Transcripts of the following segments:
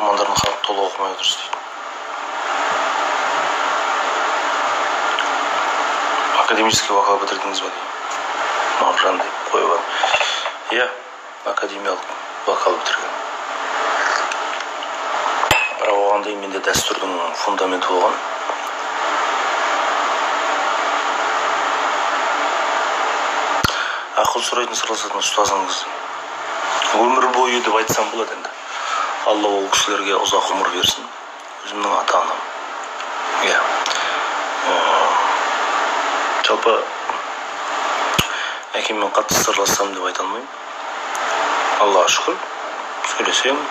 Романдарын халық толық оқымай отырсыз дейді. Академический вокал бітірдіңіз ба дейді. Мағжан деп қойып алып. Иә, академиялық вокал бітірген. Бірақ оған дейін менде дәстүрдің фундаменті болған. Ақыл сұрайтын, сырласатын ұстазыңыз өмір бойы деп айтсам болады енді. Алла ол кісілерге ұзақ ғұмыр берсін. Өзімнің ата-анам. Иә. Жалпы әкеммен қатты сырлассам деп айта алмаймын. Аллаға шүкір, сөйлесем,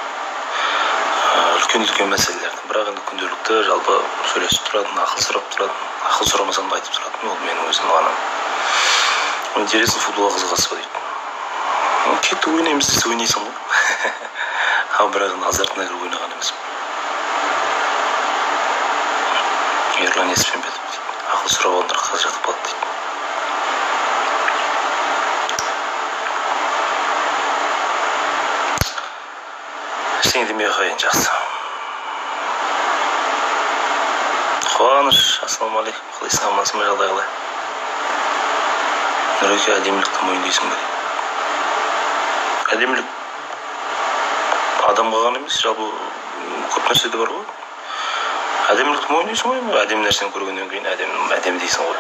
үлкен-үлкен мәселелерді. Бірақ енді күнделікті жалпы сөйлесіп тұратын, ақыл сұрап тұратын, ақыл сұрамасам да айтып тұратын ол менің өзімнің анам. Интересно, футболға қызығасыз ба дейді. Кетті ойнаймыз десе ойнайсың ғой. Ал бірақ енді азартына кіріп ойнаған емеспін. Ерлан Еспенбетов дейді. Ақыл сұрап алғандар қазір жатып қалады дейді. Ештеңе демей ақ қояйын, жақсы. Қуаныш, ассалаумағалейкум, қалайсың, амансың ба, жағдай қалай? Нұреке, әдемілікті мойындайсың ба дейді. Әдемілік адамға ғана емес, жалпы көп нәрседе бар ғой. Әдемілікті мойындайсың ғой, әдемі нәрсені көргеннен кейін әдемі дейсің ғой.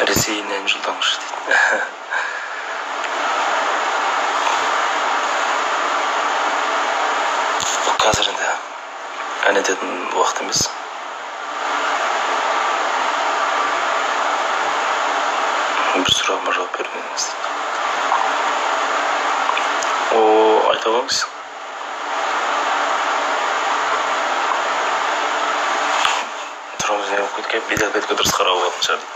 Ресейден ән жылдамшы дейді. Қазір енді ән айтатын уақыт емес. Бір сұрағыма жауап бермедіңіз дейді. О, айта қойыңыз. Түріңіз не болып кеткен? Бет әлпетке дұрыс қарауға болатын шығар дейді.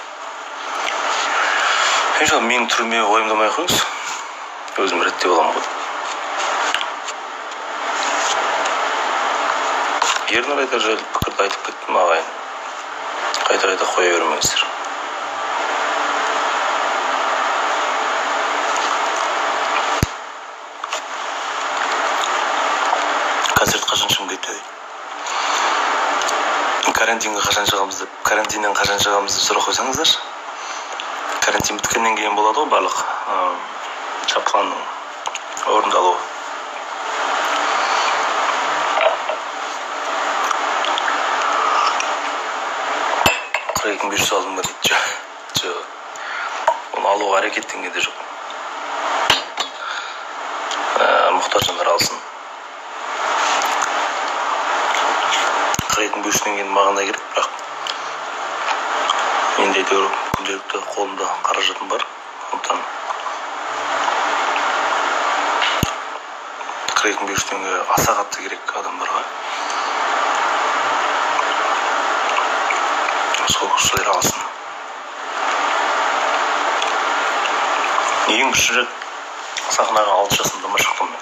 Иншалла, менің түріме уайымдамай ақ қойыңыз. Өзім реттеп аламын ғой. Ернар Айдар жайлы пікірді айтып кеттім, ағайын. Қайта-қайта қоя бермеңіздер. Концерт қашан Шымкентте дейді. Карантинге қашан шығамыз деп, карантиннен қашан шығамыз деп сұрақ қойсаңыздаршы. Карантин біткеннен кейін болады ғой барлық планның орындалуы. Қырық екі мың бес жүз алдым ба дейді. Жоқ, оны алуға әрекеттенген де жоқ. Мұқтаж жандар алсын. 42 мың бес жүзден кейін маған да керек, бірақ менде әйтеуір күнделікті қолымда қаражатым бар. Сондықтан 42 мың бес жүз теңге аса қатты керек адамдарға. Сол кісілер алсын. Ең бірінші рет сахнаға 6 жасымда ма шықтым мен.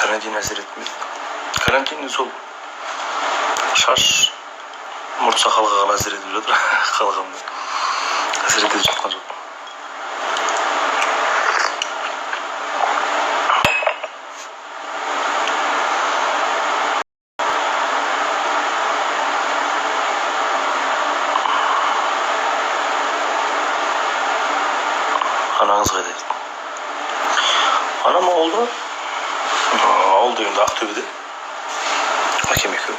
Карантин әсер етті ме? Карантинде сол шаш, мұрт, сақалға ғана әсер етіп жатыр. Қалғанына әсер етіп жатқан жоқ. Анаңыз қайда дейді? Анам ауылда. Ауыл дегенде Ақтөбеде. Әкем екеуі.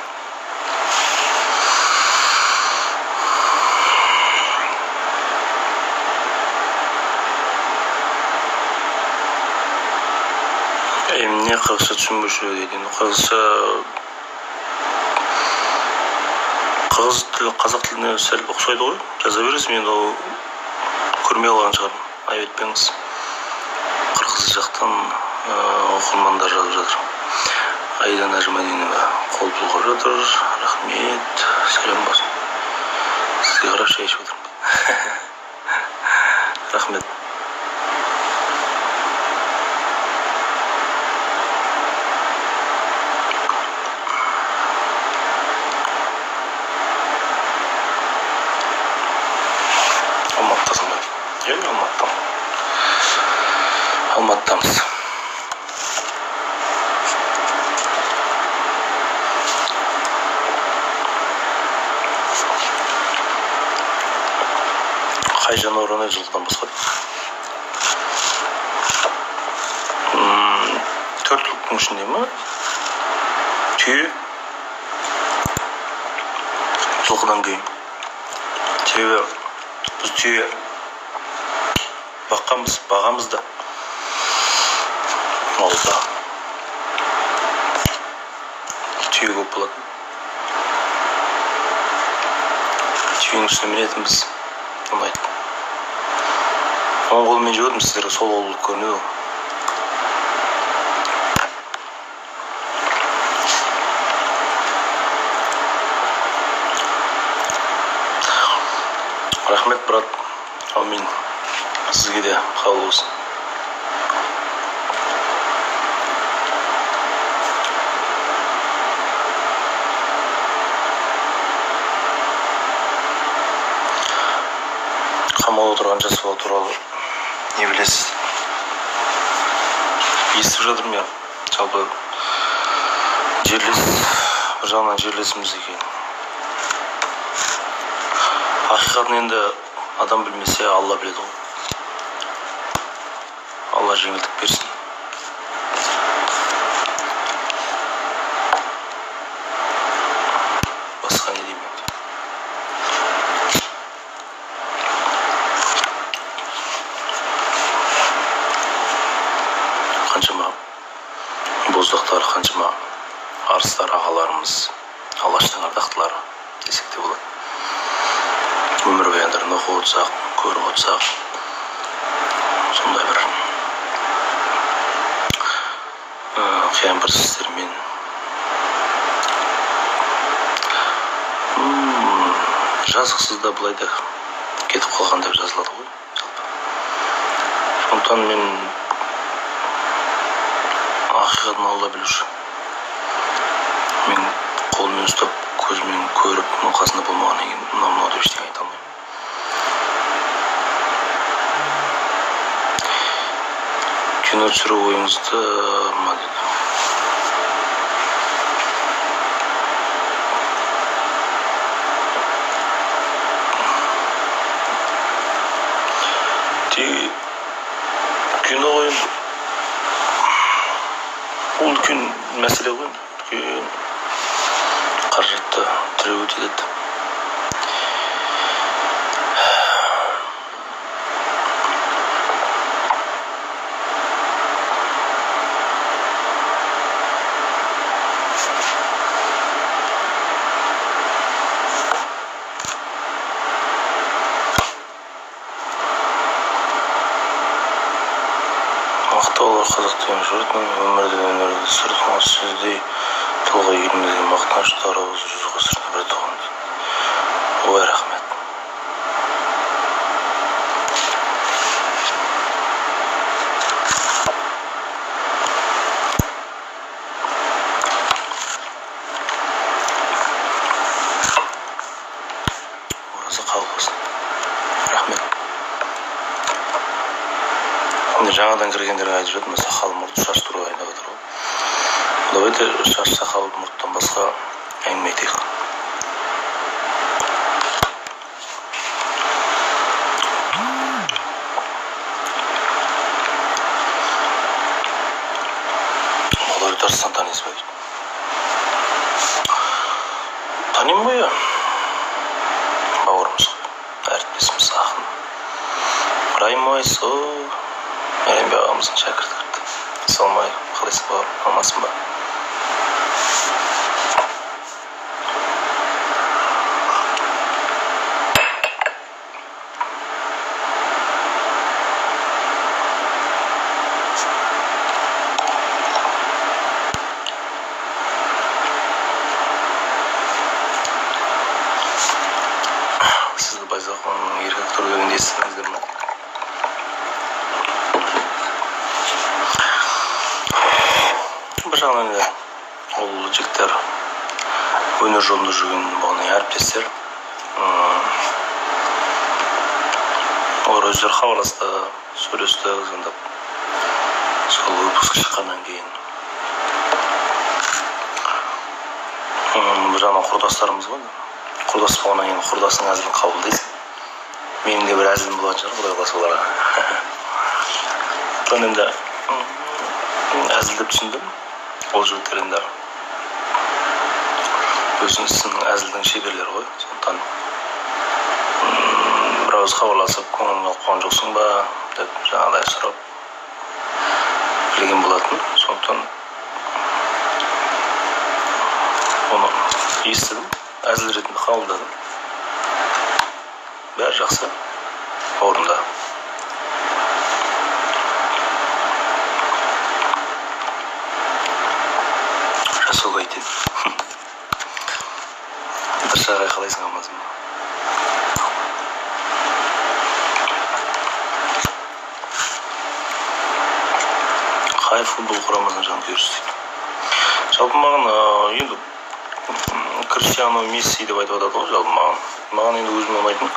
Эмне қырғызша түсінбеуші дейді. Енді қырғызша, қырғыз тілі қазақ тіліне сәл ұқсайды ғой. Жаза бересіз, мен ол көрмей қалған шығармын. Айып етпеңіз. Қырғыз жақтан оқырмандар жазып жатыр. Аида Нәжімәденова қол бұлғап жатыр. Рахмет. Сәлем болсын. Сізге қарашы, Шай ішіп отырмын. Рахмет. Алматыдасың ба? Иә, Алматыдамын. Алматыдамыз. Қай жануар ұнайды жылқыдан басқа? Төрт түліктің ішінде ма? Түйе, жылқыдан кейін. Себебі біз түйе баққанбыз, бағамыз да ауылда. Түйе көп болатын. Түйенің үстіне мінетінбіз, ұнайды. Оң қолмен жеп отырмын, сіздерге сол қол көрінеді ғой. Рахмет, брат. Әумин. Сізге де қабыл болсын. Қамауда отырған жас бала туралы не білесіз? Естіп жатырмын я. Жалпы жерлес, бір жағынан жерлесіміз екен. Ақиқатын енді адам білмесе, Алла біледі ғой. Алла жеңілдік берсін. Басқа не деймін енді? Қаншама боздақтар, қаншама арыстар ағаларымыз, Алаштың ардақтылары десек те болады. Өмірбаяндарын оқып отырсақ, көріп отырсақ, сондай бір қиян бір істермен жазықсыз да былай да кетіп қалған деп жазылады ғой жалпы. Сондықтан мен ақиқатын Алла білуші. Мен қолмен ұстап, көзімен көріп, оның қасында болмағаннан кейін мынау мынау деп ештеңе айта алмаймын. Кино түсіру ойыңызды ма дейді. Кино ғой енді. Ол үлкен мәселе ғой енді. Үлкен қаражатты тіреу етеді. Мақтаулы қазақ деген жұртының өмірді өнерді сүрдің сіздей тұлға елімізге мақтаныш дарауыз жүз ғасырдың бір тұғын дейді. Ой, рахмет. Ораза қабыл болсын. Рахмет. Жаңадан кіргендерге айтып жатырмын, сақал мұрт шаш туралы айтып жатыр ғой. Давайте шаш, сақал, мұрттан басқа әңгіме айтайық. Бағдәулет Арыстан танисыз ба дейді. Танимын ғой, иә. Бауырымыз ғой, әріптесіміз, ақын. Райым Уайсов, Мейрамбек ағамыздың шәкірті кірді. Ассалаумағалейкум, қалайсың бауырым, амансың ба? Сізді Байзақованың «Еркек тұр» дегенді естідіңіздер ме? Бір жағынан енді ол жігіттер өнер жолында жүрген бағана әріптестер, олар өздері хабарласты, сөйлесті, звондап, сол выпуск шыққаннан кейін. Бір жағынан құрдастарымыз ғой, құрдас болғаннан кейін құрдасының әзілін қабылдайсың. Менің де бір әзілім болатын шығар, құдай қаласа, оларға. Сондықтан енді әзіл деп түсіндім. Ол жігіттер енді өзінің ісінің, әзілдің шеберлері ғой. Сондықтан бір ауыз хабарласып, көңіліңе алып қалған жоқсың ба деп жаңағыдай сұрап білген болатын. Сондықтан оны естідім, әзіл ретінде қабылдадым. Бәрі жақсы, орында. Жасауға айтайын. Ағай, қалайсың, амансың ба? Қай футбол құрамасына жанкүйерсіз дейді? Жалпы маған енді Криштиану, Месси деп айтып жатады ғой. Жалпы маған енді өзіме ұнайтын